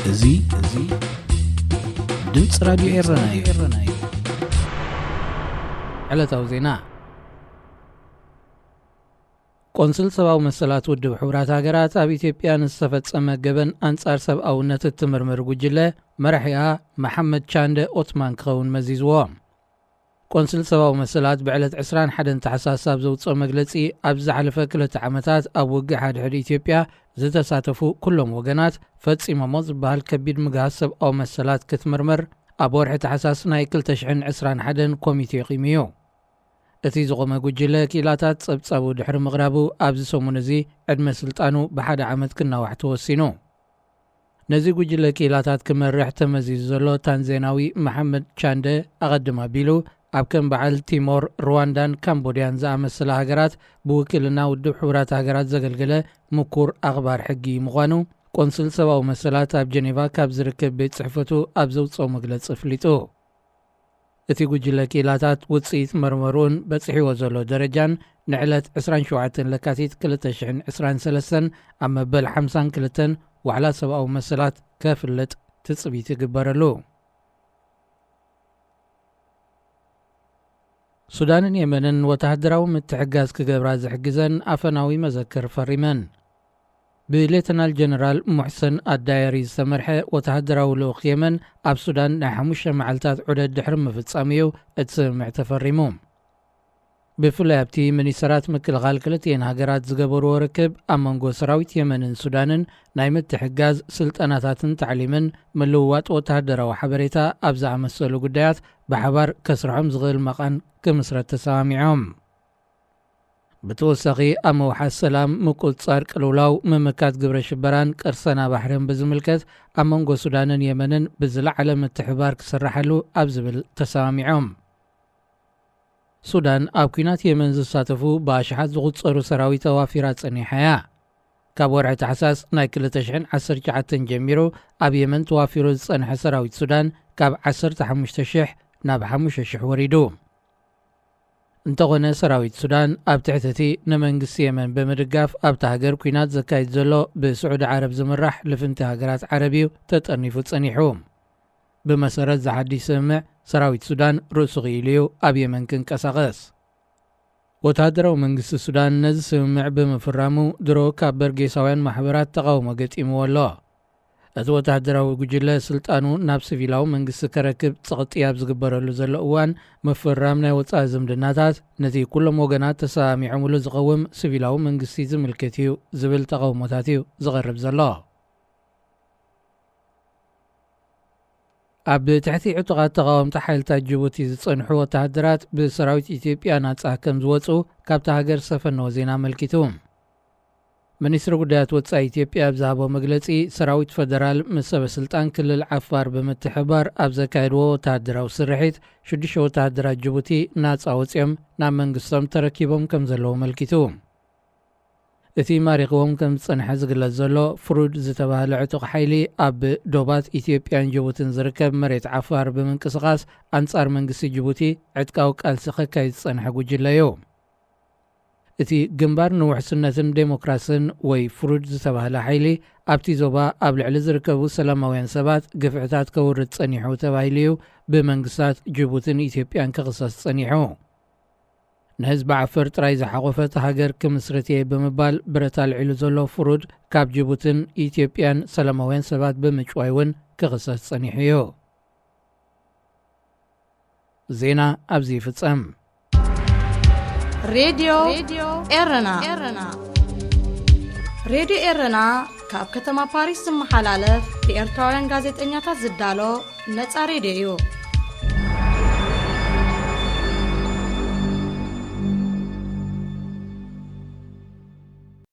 እዚ እዚ ድምፂ ራዲዮ ኤረና እዩ። ዕለታዊ ዜና። ቆንስል ሰብኣዊ መሰላት ውድብ ሕቡራት ሃገራት ኣብ ኢትዮጵያ ንዝተፈጸመ ገበን ኣንጻር ሰብኣውነት እትምርምር ጉጅለ መራሒኣ መሓመድ ቻንደ ኦትማን ክኸውን መዚዝዎ። ቆንስል ሰብኣዊ መሰላት ብዕለት ዕስራን ሓደን ታሕሳስ ኣብ ዘውፅኦ መግለፂ፣ ኣብ ዝሓለፈ ክልተ ዓመታት ኣብ ውግእ ሓድሕድ ኢትዮጵያ ዝተሳተፉ ኩሎም ወገናት ፈጺሞሞ ዝበሃል ከቢድ ምግሃስ ሰብኣዊ መሰላት ክትምርምር ኣብ ወርሒ ታሕሳስ ናይ ክልተ ሽሕን ዕስራን ሓደን ኮሚቴ ቂሙ እዩ። እቲ ዝቖመ ጉጅለ ክኢላታት ጸብጻቡ ድሕሪ ምቕራቡ ኣብዚ ሰሙን እዚ ዕድመ ስልጣኑ ብሓደ ዓመት ክናዋሕ ተወሲኑ። ነዚ ጉጅለ ክኢላታት ክመርሕ ተመዚዙ ዘሎ ታንዛንያዊ መሓመድ ቻንደ ኣቐድም ኣቢሉ ኣብ ከም በዓል ቲሞር፣ ሩዋንዳን ካምቦድያን ዝኣመሰላ ሃገራት ብውክልና ውድብ ሕቡራት ሃገራት ዘገልገለ ምኩር ኣኽባር ሕጊ ምዃኑ ቆንስል ሰብኣዊ መሰላት ኣብ ጀኔቫ ካብ ዝርከብ ቤት ጽሕፈቱ ኣብ ዘውጽኦ መግለጺ ኣፍሊጡ። እቲ ጉጅለ ክኢላታት ውጽኢት መርመሩን በጺሕዎ ዘሎ ደረጃን ንዕለት ዕስራን ሸውዓተን ለካቲት ክልተ ሽሕን ዕስራን ሰለስተን ኣብ መበል ሓምሳን ክልተን ዋዕላ ሰብኣዊ መሰላት ከፍልጥ ትጽቢት ይግበረሉ። ሱዳንን የመንን ወተሃደራዊ ምትሕጋዝ ክገብራ ዝሕግዘን ኣፈናዊ መዘክር ፈሪመን። ብሌተናል ጀነራል ሙሕሰን ኣዳየሪ ዝተመርሐ ወተሃደራዊ ልኡኽ የመን ኣብ ሱዳን ናይ ሓሙሽተ መዓልታት ዑደት ድሕሪ ምፍጻሙ እዩ እቲ ስምምዕ ተፈሪሙ። ብፍላይ ኣብቲ ሚኒስተራት ምክልኻል ክልቲኤን ሃገራት ዝገበርዎ ርክብ ኣብ መንጎ ሰራዊት የመንን ሱዳንን ናይ ምትሕጋዝ ስልጠናታትን ታዕሊምን ምልውዋጥ ወተሃደራዊ ሓበሬታ ኣብ ዝኣመሰሉ ጉዳያት ብሓባር ከስርሖም ዝኽእል መቓን ክምስረት ተሰማሚዖም። ብተወሳኺ ኣብ ምውሓስ ሰላም፣ ምቁጽጻር ቅልውላው፣ ምምካት ግብረ ሽበራን ቅርሰና ባሕርን ብዝምልከት ኣብ መንጎ ሱዳንን የመንን ብዝለዓለ ምትሕባር ክስራሓሉ ኣብ ዝብል ተሰማሚዖም። ሱዳን ኣብ ኲናት የመን ዝሳተፉ ብኣሽሓት ዝቑጸሩ ሰራዊት ኣዋፊራ ጸኒሓ እያ። ካብ ወርሒ ታሕሳስ ናይ ክልተ ሽሕን ዓሰርተ ትሽዓተን ጀሚሩ ኣብ የመን ተዋፊሩ ዝጸንሐ ሰራዊት ሱዳን ካብ ዓሰርተ ሓሙሽተ ሽሕ ናብ ሓሙሽተ ሽሕ ወሪዱ። እንተኾነ ሰራዊት ሱዳን ኣብ ትሕቲ እቲ ንመንግስቲ የመን ብምድጋፍ ኣብታ ሃገር ኲናት ዘካይድ ዘሎ ብስዑዲ ዓረብ ዝምራሕ ልፍንቲ ሃገራት ዓረብ እዩ ተጠርኒፉ ጸኒሑ። ብመሰረት እዚ ሓድሽ ስምምዕ ሰራዊት ሱዳን ርእሱ ክኢሉ እዩ ኣብ የመን ክንቀሳቐስ። ወተሃደራዊ መንግስቲ ሱዳን ነዚ ስምምዕ ብምፍራሙ ድሮ ካብ በርጌሳውያን ማሕበራት ተቓውሞ ገጢምዎ ኣሎ። እቲ ወተሃደራዊ ጉጅለ ስልጣኑ ናብ ሲቪላዊ መንግስቲ ከረክብ ጸቕጢ ኣብ ዝግበረሉ ዘሎ እዋን ምፍራም ናይ ወጻኢ ዝምድናታት ነቲ ኩሎም ወገናት ተሰማሚዖምሉ ዝቐውም ሲቪላዊ መንግስቲ ዝምልከት እዩ ዝብል ተቓውሞታት እዩ ዝቐርብ ዘሎ። ኣብ ትሕቲ ዕጡቓት ተቓወምቲ ሓይልታት ጅቡቲ ዝጸንሑ ወተሃደራት ብሰራዊት ኢትዮጵያ ናጻ ከም ዝወጹ ካብታ ሃገር ዝሰፈነዎ ዜና ኣመልኪቱ። ሚኒስትሪ ጉዳያት ወጻኢ ኢትዮጵያ ኣብ ዝሃቦ መግለጺ፣ ሰራዊት ፈደራል ምስ ሰበ ስልጣን ክልል ዓፋር ብምትሕባር ኣብ ዘካየድዎ ወተሃደራዊ ስርሒት ሽዱሽተ ወተሃደራት ጅቡቲ ናጻ ወጺኦም ናብ መንግስቶም ተረኪቦም ከም ዘለዉ ኣመልኪቱ። እቲ ማሪኽዎም ከም ዝጸንሐ ዝግለጽ ዘሎ ፍሩድ ዝተባህለ ዕጡቕ ሓይሊ ኣብ ዶባት ኢትዮጵያን ጅቡትን ዝርከብ መሬት ዓፋር ብምንቅስቓስ ኣንጻር መንግስቲ ጅቡቲ ዕጥቃዊ ቃልሲ ከካይድ ዝጸንሐ ጉጅለ እዩ። እቲ ግንባር ንውሕስነትን ዴሞክራስን ወይ ፍሩድ ዝተባህለ ሓይሊ ኣብቲ ዞባ ኣብ ልዕሊ ዝርከቡ ሰላማውያን ሰባት ግፍዕታት ከውርድ ጸኒሑ ተባሂሉ እዩ ብመንግስታት ጅቡትን ኢትዮጵያን ክኽሰስ ጸኒሑ። ንህዝቢ ዓፈር ጥራይ ዝሓቖፈት ሃገር ክምስርት እየ ብምባል ብረት ኣልዒሉ ዘሎ ፍሩድ ካብ ጅቡትን ኢትዮጵያን ሰላማውያን ሰባት ብምጭዋይ እውን ክኽሰስ ጸኒሑ እዩ። ዜና ኣብዚ ይፍጸም። ሬድዮ ኤረና። ሬድዮ ኤረና ካብ ከተማ ፓሪስ ዝመሓላለፍ ብኤርትራውያን ጋዜጠኛታት ዝዳሎ ነጻ ሬድዮ እዩ።